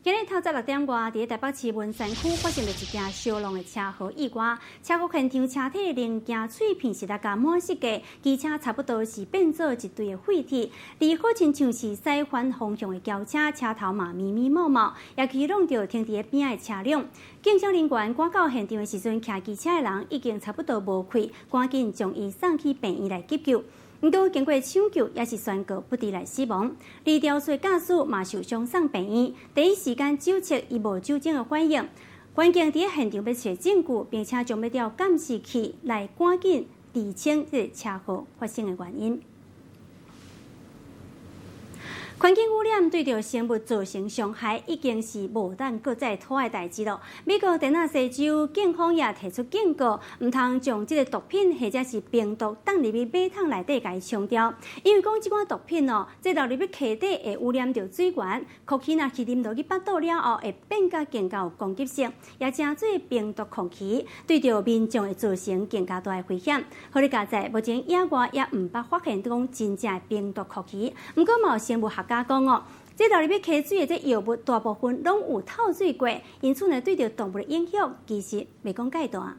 今日透早6點外，佇台北市文山區發生了一件燒弄的車禍意外。車禍現場車體零件碎片是來共滿世界，機車差不多是變做一堆的廢鐵。而好親像是駛反方向的轎車，車頭嘛密密麻麻，也去弄著停佇咧邊仔的車輛。警消人員趕到現場的時陣，騎機車的人已經差不多無氣，趕緊將伊送去病院來急救。毋過經過搶救，也是宣告不治來死亡。而肇事駕駛嘛受傷送病院，第一時間酒測伊無酒精的反應。環境佇現場欲揣證據，並且將欲調監視器來趕緊釐清這个車禍發生的原因。環境污染對著生物造成傷害，已經是無等閣再拖的代誌囉。美國田納西州警方也提出警告，毋通將這个毒品或者是病毒放入去馬桶內底共伊沖掉，因為講這款毒品哦，這流入去溪底會污染著水源，貉魚若去啉落去腹肚了後，會變甲更加有攻擊性，也成做病毒貉魚，對著民眾會造成更加大的危險。好哩佳哉，目前野外也毋捌發現講真正的病毒貉魚，毋過嘛有生物學家講哦，這流入去溪水的這藥物大部分攏有透水過，因此呢，對著動物的影響其實袂講蓋大。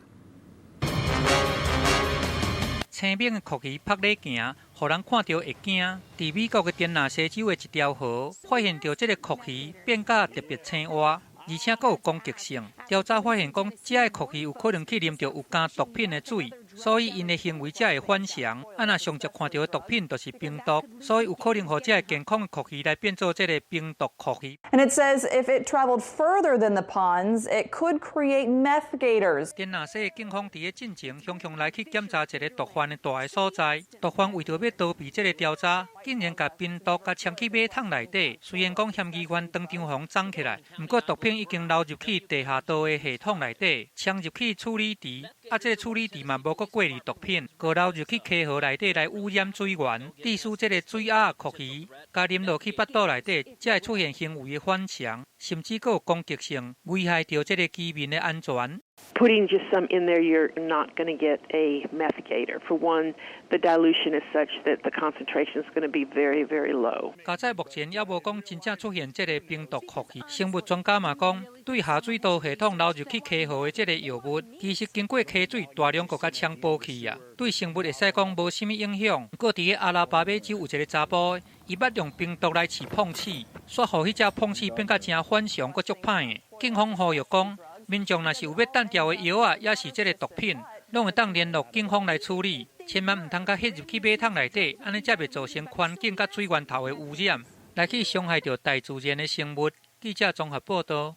青猛的貉魚拍咧行，予人看著會驚。佇美國的田納西州的一條河，發現著這个貉魚變甲特別青活，而且閣有攻擊性。調查發現講，這个貉魚有可能去啉著有加毒品的水，所以𪜶的行為才會反常。啊，若上捷看著的毒品就是冰毒，所以有可能予這个健康的貉魚來變做這个冰毒貉魚。 And it says if it traveled further than the ponds, it could create meth gators. 田納西的警方佇咧進前雄雄來去檢查一个毒販的蹛的所在，毒販為著欲逃避這个調查，竟然共冰毒共沖去馬桶內底。雖然講嫌疑犯當場予人摠起來，毋過毒品已經流入去地下道的系統內底，沖入去處理池，啊，這个處理池嘛無閣過濾毒品，閣流入去溪河內底來污染水源，致使這个水鴨貉魚共啉落去腹肚內底，才會出現行為的反常，甚至閣有攻擊性，危害著這个居民的安全。 Putting just some in there, you're not going to get a meth gator. For one, the dilution is such that the concentration is going to be very, very low. 佳哉目前猶無講真正出現這个冰毒貉魚，生物專家嘛講，對下水道系統流入去溪河的這个藥物，其實經過溪水大量閣共沖薄去啊，對生物會使講無啥物影響。毋過佇咧阿拉巴馬州有一个查埔，伊捌用冰毒來飼膨鼠，煞予彼隻膨鼠變甲誠反常，閣足歹的。警方呼籲講，民眾若是有欲擲掉的藥仔，抑是這个毒品，攏會當聯絡警方來處理，千萬毋通共彼入去馬桶內底，按呢才袂造成環境佮水源頭的污染，來去傷害著大自然的生物。記者綜合報導。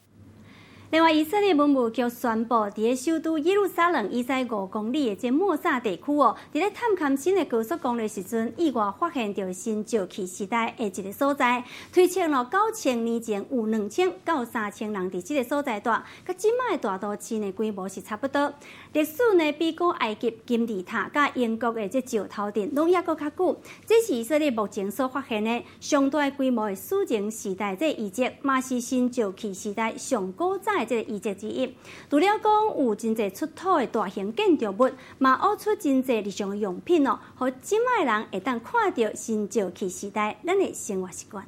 另外，以色列文物局宣布，佇咧首都耶路撒冷以西5公里的這抹薩地區哦，佇咧探勘新的高速公路時陣，意外發現著新石器時代的一个所在，推測咯9000年前有2000到3000人佇這个所在蹛，佮這擺的大都市呢規模是差不多。歷史呢比古埃及金字塔佮英國的這石頭鎮攏猶閣較久。這是以色列目前所發現的上大規模的史前時代這遺跡，嘛是新石器時代上古早的這个遺跡之一。除了講有真濟出土的大型建築物，嘛挖出真濟日常的用品哦，予這擺人會當看著新石器時代咱的生活習慣。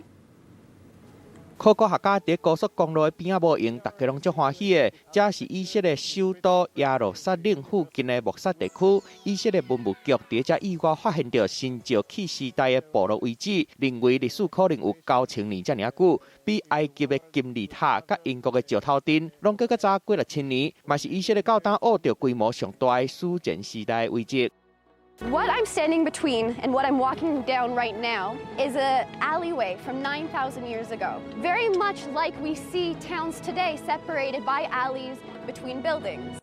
考古學家佇高速公路的邊仔無閒，大家攏足歡喜的。這是以色列首都耶路撒冷附近的莫薩地區，以色列文物局佇遮意外發現著新石器時代的部落遺址，認為歷史可能有9000年遮爾仔久，比埃及的金字塔佮英國的石頭鎮攏閣較早幾若千年，嘛是以色列到今挖著規模上大的史前時代遺跡。 What I'm standing between and what I'm walking down right now is a alleyway from 9,000 years ago. Very much like we see towns today separated by alleys between buildings.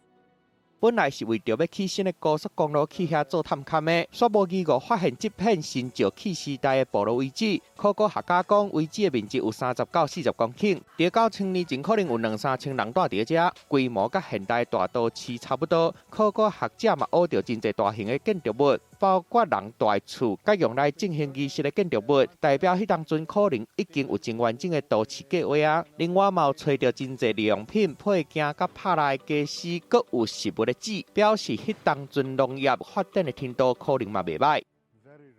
本來是為著欲起新的高速公路去遐做探勘的，煞無意外發現這片新石器時代的部落遺址。考古學家講，遺址的面積有30到40公頃，佇9000年前可能有兩三千人蹛佇遮，規模佮現代大都市差不多。考古學者嘛挖著真濟大型的建築物，包括人蹛的厝，佮用來進行儀式的建築物，代表彼當陣可能已經有真完整的都市計畫啊。另外嘛有揣著真濟日用品、配件佮拍來的家私，閣有食物的紙，表示彼當陣農業發展的程度可能嘛袂䆀。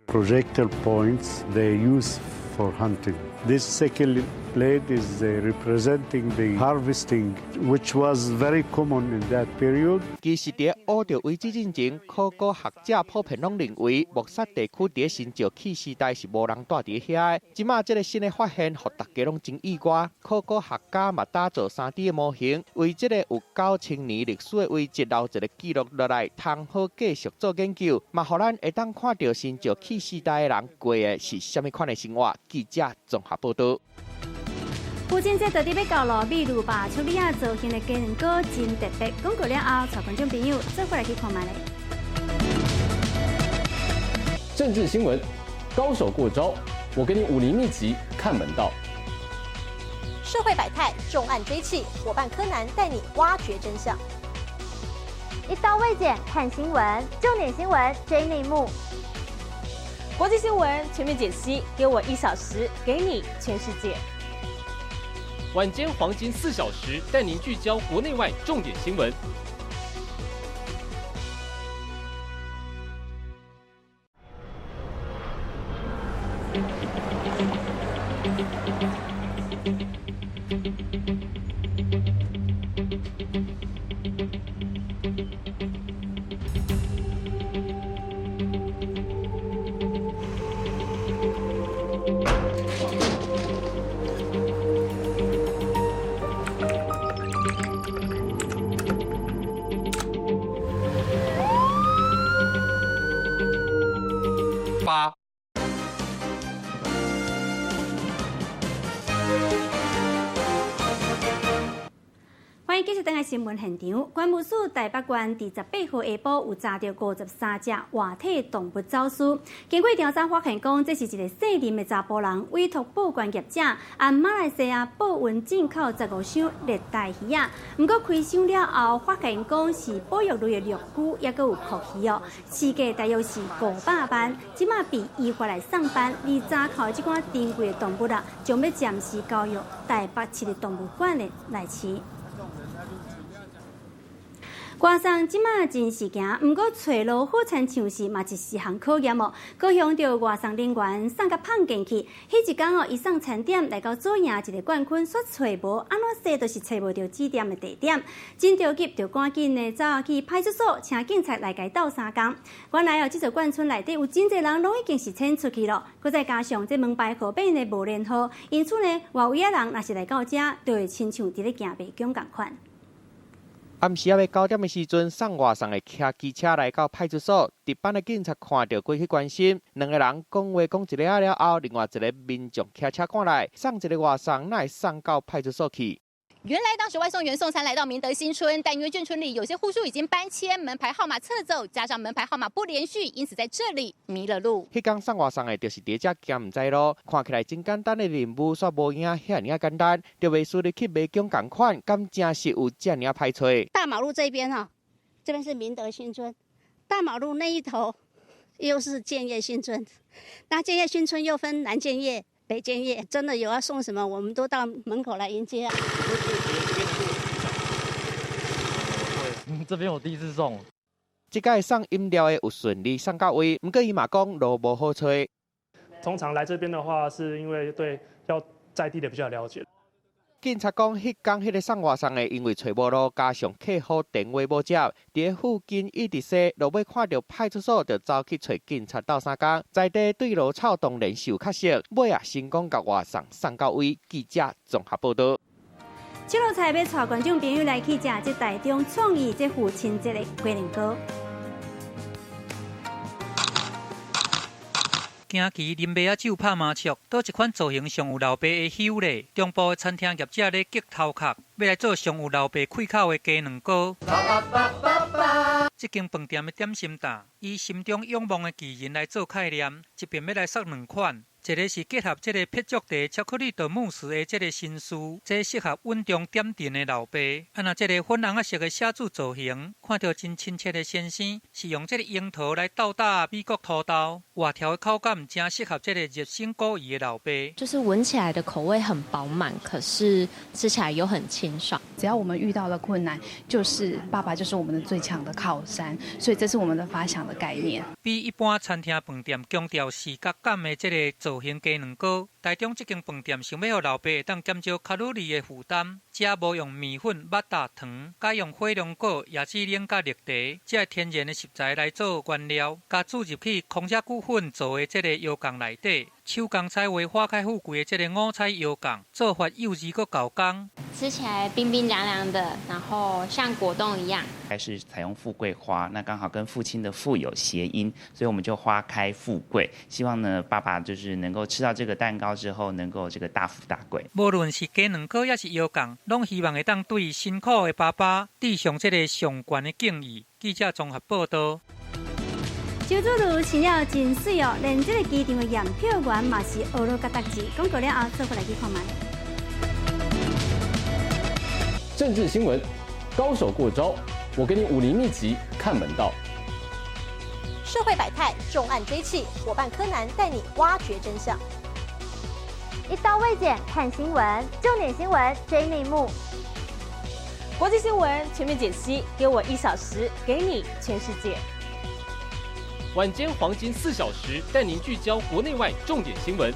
Projectile points they use for hunting. This sickle blade is representing the harvesting, which was very common in that period. 其實，佇烏著遺址進前，考古學者普遍攏認為，木柵地區佇新石器時代是無人蹛佇遐的。這馬這个新的發現，予大家攏真意外。考古學家嘛打造3D 的模型，為這個有9000年歷史的遺跡留一個記錄落來，通好繼續做研究，嘛予咱會當看著新石器時代的人過的是啥物款的生活。記者綜合報導。父親節到底欲到囉，秘魯把處理亞造型的雞卵糕真特別。講過了後，帶觀眾朋友做伙來去看覓咧。政治新聞，高手過招，我給你武林秘籍，看門道。社會百態，重案追緝，夥伴柯南帶你挖掘真相。一刀未剪，看新聞，重點新聞追內幕。國際新聞全面解析，給我一小時，給你全世界。晚間黃金4小時，帶您聚焦國內外重點新聞。八。歡迎繼續轉來新聞現場。關務署台北縣佇18號下晡有查著53隻活體動物走私。經過調查發現，講這是一個姓林的查埔人委託報關業者，按馬來西亞報運進口15箱熱帶魚仔。毋過開箱了後，發現講是保育類的綠龜，抑閣有蛞蝓哦，市價大約是500萬。這馬被依法來送辦，而查扣的這款珍貴的動物啊，將欲暫時交予台北市的動物館的來飼。外送這馬真時行，毋過揣路好親像是嘛一項考驗哦。高雄著外送人員送甲胖進去，彼一工哦，伊送餐點來到左營一個冠軍，煞揣無，按怎踅都是揣無著指點的地點，真著急，就趕緊呢走去派出所，請警察來共伊鬥相共。原來哦，這座冠村內底有真濟人攏已經是遷出去囉，閣再加上這門牌號碼呢無連號，因此呢，外圍的人若是來到遮，就會親像佇咧行迷宮仝款。暗時仔欲9點的時陣，送外送的騎機車來到派出所，值班的警察看著過去關心，兩個人講話講一下仔了後，另外一个民眾騎車趕來，送一個外送，哪會送到派出所去？原來當時外送員送餐來到明德新村，但因為眷村裡有些戶數已經搬遷，門牌號碼撤走，加上門牌號碼不連續，因此在這裡迷了路。彼工送外送的，就是佇遮行毋知路，看起來真簡單的任務，煞無影遐爾仔簡單，就袂輸入去迷宮仝款，敢真是有遮爾仔歹揣？大馬路這邊哈，這邊是明德新村，大馬路那一頭又是建業新村，那建業新村又分南建業、北建業，真的有要送什麼，我們都到門口來迎接。這邊我第一次送。這擺送飲料的有順利送到位，毋過伊嘛講路無好揣。通常來這邊的話，是因為對要在地的比較了解。警察講，彼工彼个送外送的，因為揣無路，加上客戶電話無接，佇附近一直踅，落尾看著派出所，就走去揣警察鬥相共。在地對路草當然是有較熟，尾仔成功共外送送到位。記者綜合報導。這道菜欲帶觀眾朋友來去食這台中創意這父親節的雞卵糕。驚奇林媽仔酒拍麻將，佗一款造型上有老爸的香咧。中部的餐廳業者咧激頭殼，欲來做上有老爸氣口的雞卵糕。這間飯店的點心檔，以心中仰望的巨人來做概念，這邊欲來送兩款，一个是結合這个撇竹茶巧克力的慕斯的這个新思，這適合穩中點陣的老爸。啊，若這个粉紅仔色的寫字造型，看著真親切的先生，是用這个櫻桃來鬥打美國土豆，滑條的口感誠適合這个熱心果意的老爸。就是聞起來的口味很飽滿，可是吃起來又很清爽。只要我們遇到了困難，就是爸爸就是我們的最強的靠山，所以這是我們的發想的概念。比一般餐廳飯店強調視覺感的這个造型雞卵糕，台中這間飯店想欲予老爸會當減少卡路里的負擔，遮無用麵粉、肉豆、糖，改用火龍果、椰子奶佮綠茶，這天然的食材來做原料，共注入去空遮久粉做的這个藥缸內底，手工彩畫花開富貴的這个五彩藥缸，做法幼稚閣厚工，吃起來冰冰涼涼的，然後像果凍一樣。還是採用富貴花，那剛好跟父親的富有諧音，所以我們就花開富貴。希望呢，爸爸就是能夠吃到這個蛋糕之後，能夠這個大富大貴。無論是雞卵糕抑是藥缸，攏希望會當對辛苦的爸爸致上這个上懸的敬意。記者綜合報道。周芷茹生了真媠哦，連這个機場的驗票員嘛是學了佮得志。廣告了後，做伙來去看覓。政治新聞，高手過招，我給你武林秘籍看門道。社會百態，重案追緝，夥伴柯南帶你挖掘真相。一刀未剪看新聞，重點新聞追內幕。國際新聞全面解析，給我一小時，給你全世界。晚間黃金4小時，帶您聚焦國內外重點新聞。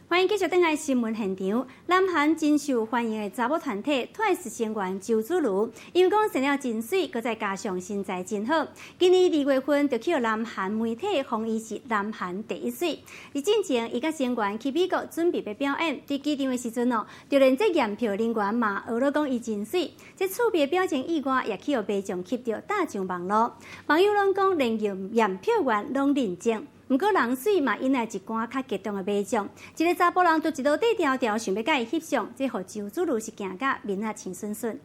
歡迎繼續轉來新聞現場。南韓真受歡迎的查某團體 TWICE 成員周芷茹，因為講生了真媠，閣再加上身材真好，今年2月份就去予南韓媒體封伊是南韓第一媠。佇進前，伊佮成員去美國準備欲表演，佇機場的時陣哦，就連這驗票人員嘛學了講伊真媠。這趣味的表情以外，也去予民眾翕著貼上網路。網友攏講，連驗票員攏認證。毋過人媠嘛引來一寡較激動的民眾，一个查埔人就一路底條條想欲共伊翕相，這予周芷茹是驚甲面仔青順順。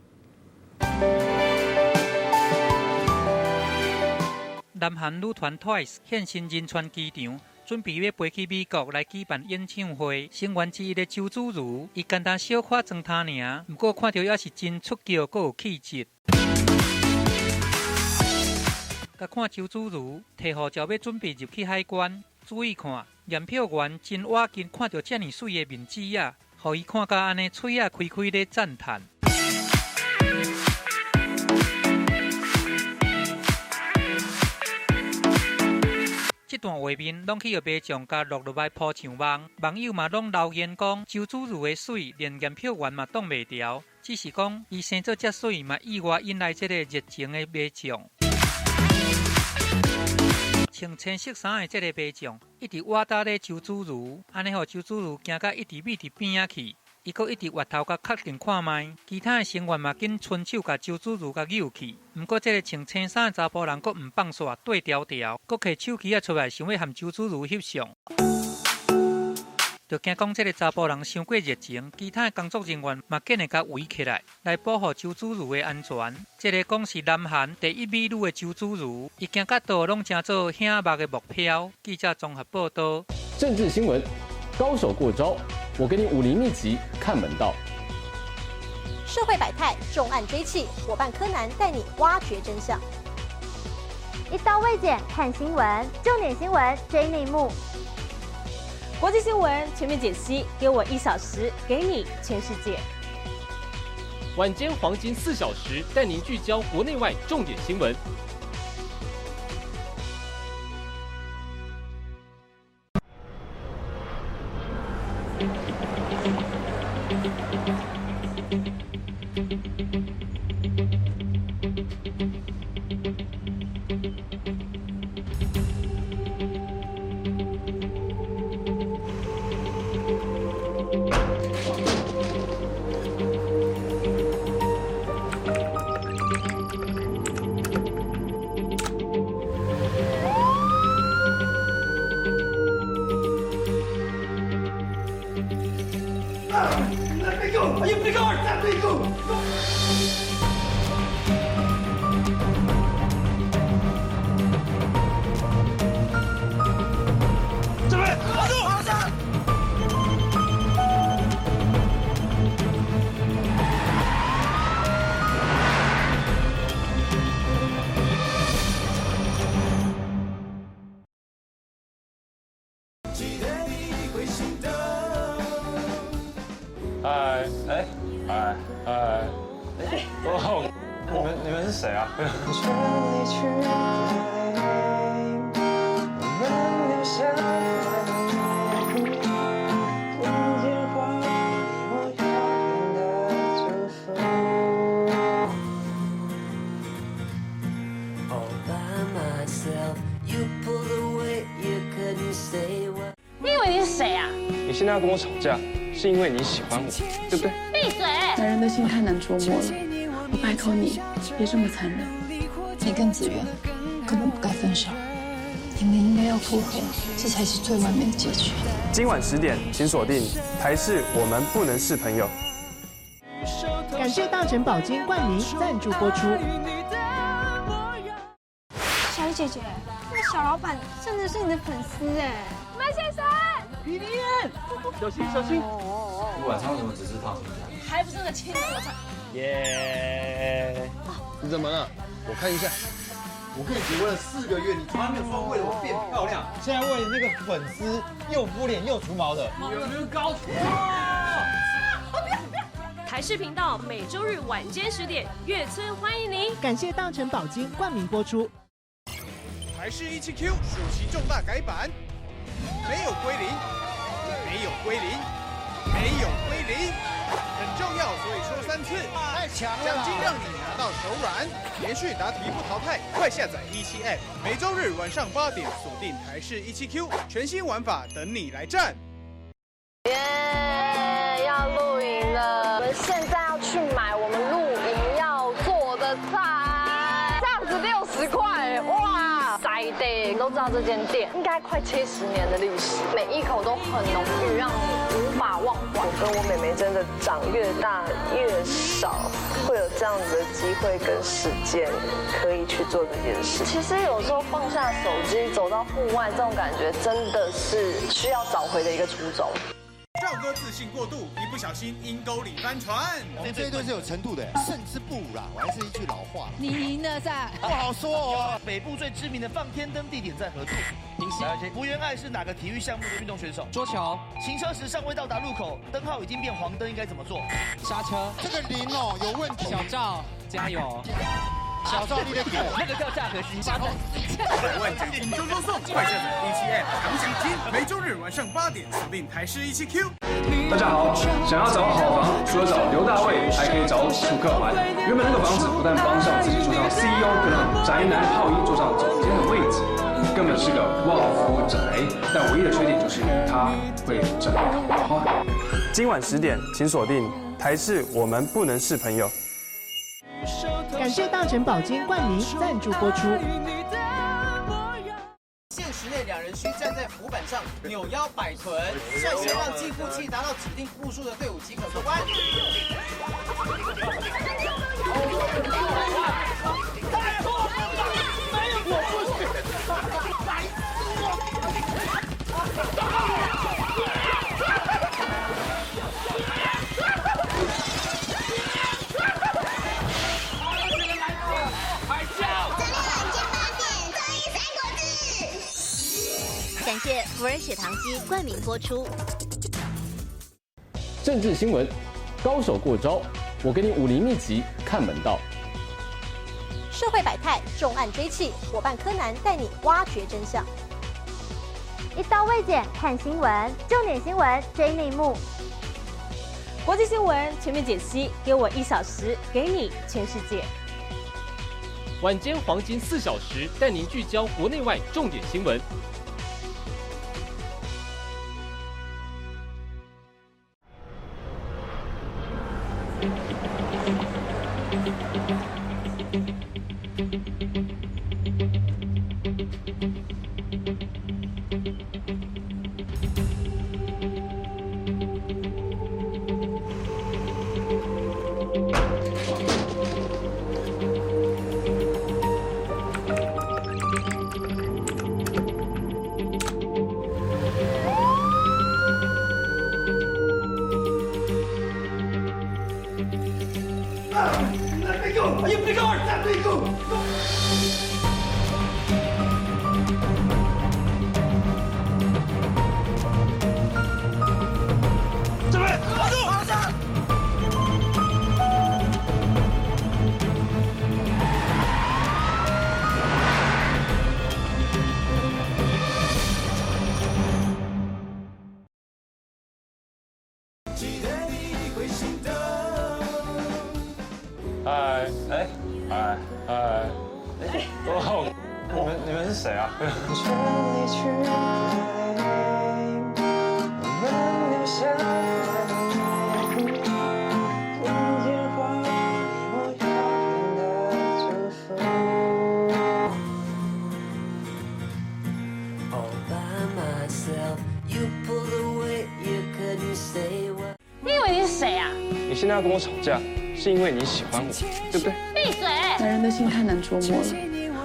南韓女團 TWICE 現身仁川機場，準備欲飛去美國來舉辦演唱會。成員之一的周芷茹，伊簡單小可裝他爾，毋過看著也是真出叫，閣有氣質。共看周芷茹提護照欲準備入去海關，注意看驗票員真倚近，看著遮爾媠的面子仔，予伊看甲按呢喙仔開開咧讚嘆。這段畫面攏去予民眾共錄落來鋪上網，網友嘛攏留言講周芷茹的媠，連驗票員嘛擋袂牢，只是講伊生做遮媠嘛意外引來這个熱情的民眾。穿青色衫的這个民眾一直倚搭咧周芷茹，按呢予周芷茹驚甲一直覕佇邊仔去，伊閣一直越頭共確認看覓，其他的成員嘛緊伸手共周芷茹共扭去。毋過這个穿青衫的查埔人閣毋放煞，對牢牢，閣提手機仔出來，想欲和周芷茹翕相。就驚講這个查埔人傷過熱情，其他的工作人員嘛緊會共圍起來，來保護周芷茹的安全。這个講是南韓第一美女的周芷茹，伊行甲佗攏成做顯目的目標。記者綜合報道。政治新聞，高手過招，我給你武林秘籍看門道。社會百態，重案追緝，夥伴柯南帶你挖掘真相。一刀未剪看新聞，重點新聞追內幕。國際新聞全面解析，給我一小時，給你全世界。晚间黄金4小时，带您聚焦国内外重点新闻。你以为你是谁啊？你现在要跟我吵架，是因为你喜欢我，对不对？闭嘴！男人的心太难捉摸了，我拜托你，别这么残忍。你跟子源根本不该分手，你们应该要复合，这才是最完美的结局。今晚10点，请锁定台视《我们不能是朋友》。感谢大成宝金冠名赞助播出。小雨姐姐，那个小老板真的是你的粉丝哎，麦先生，皮皮，小心小心！你晚上为什么只吃烫青菜？还不是那个切菠菜。耶！你怎么了？我看一下。我跟你结婚了4个月，你从来没有说为了我变漂亮，现在为了那个粉丝又敷脸又除毛的，你有没有搞错？台视频道每周日晚间10点，月村欢迎您。感谢大成宝金冠名播出。台视17Q 暑期重大改版，没有归零，没有归零，没有归零，很重要，所以说3次。太强了！奖金让你拿到手软，连续答题不淘汰，快下载17 App，每周日晚上8点锁定台视17Q，全新玩法等你来战。耶，要露营了！我们现在要去买我们露营要做的菜，这样子60块，哇！在地都知道这间店应该快70年的历史，每一口都很浓郁，让你无法忘怀。我跟我妹妹真的长越大越少会有这样子的机会跟时间可以去做这件事。其实有时候放下手机走到户外，这种感觉真的是需要找回的一个初衷。赵哥自信过度，一不小心阴沟里翻船。我们这一队是有程度的，胜之不武啦，我还是一句老话。你赢了噻，不好说哦。北部最知名的放天灯地点在何处？平溪。福原爱是哪个体育项目的运动选手？桌球。行车时尚未到达路口，灯号已经变黄灯，应该怎么做？刹车。这个铃哦有问题。小赵，加油。小赵，你的那个叫价格机。百万奖金周周送，快下载17 App 抢奖金，每周日晚上8点锁定台视17Q。大家好，想要找好房，除了找刘大卫，还可以找楚克环。原本那个房子不但帮上自己坐上 CEO，更让宅男炮一坐上总监的位置，根本是个旺夫宅。但唯一的缺点就是它会长桃花。今晚10点，请锁定台视《我们不能是朋友》。感谢大成宝金冠名赞助播出。限时内，两人需站在浮板上扭腰摆臀，率先让计步器达到指定步数的队伍即可过关。太过分了！没有，我不行，白痴我！感谢福尔血糖机冠名播出。政治新闻，高手过招，我给你武林秘籍看门道。社会百态，重案追缉，伙伴柯南带你挖掘真相。一刀未剪，看新闻，重点新闻追内幕。国际新闻全面解析，给我一小时，给你全世界。晚间黄金4小时，带您聚焦国内外重点新闻。嗨，哎，嗨，嗨，哦，你们是谁啊？你以为你是谁啊？你现在要跟我吵架，是因为你喜欢我，对不对？闭嘴！男人的心太难捉摸了，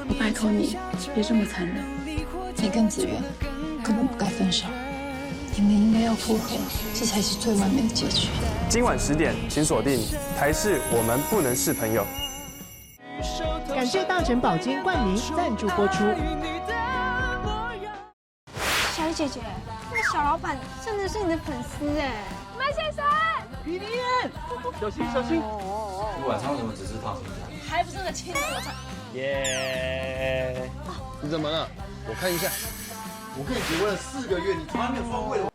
我拜托你，别这么残忍。你跟子源根本不该分手，你们应该要复合，这才是最完美的结局。今晚10点，请锁定台视《我们不能是朋友》。感谢大成宝金冠名赞助播出。小雨姐姐，那个小老板真的是你的粉丝哎，麦先生，皮皮，小心小心！你晚上为什么只吃烫青菜？还不是那亲我操！耶！你怎么了？我看一下。我跟你结婚了4个月，你从来没有说为了我。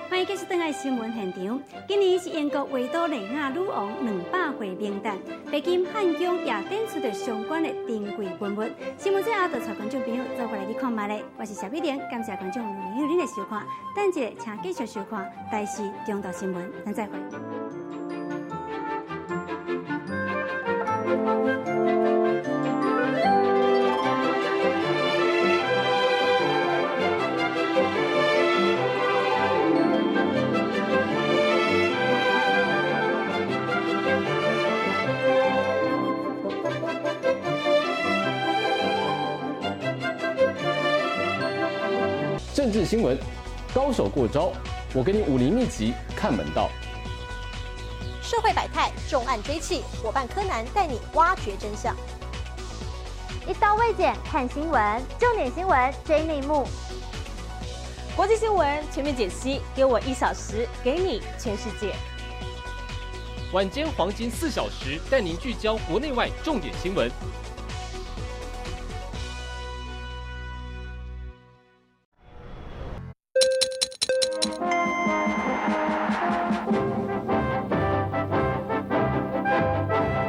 欢迎继续转来新闻现场。今年是英国维多利亚女王200岁冥诞，白金汉宫也展出著相关的珍贵文物。新闻最后，就带观众朋友做伙来去看觅咧。我是谢美玲，感谢观众朋友恁的收看。等一下，请继续收看《台视中昼新闻》，咱再会。政治新闻，高手过招，我给你武林秘籍看门道。社会百态，重案追缉，伙伴柯南带你挖掘真相。一刀未剪，看新闻，重点新闻追内幕。国际新闻全面解析，给我一小时，给你全世界。晚间黄金4小时，带您聚焦国内外重点新闻。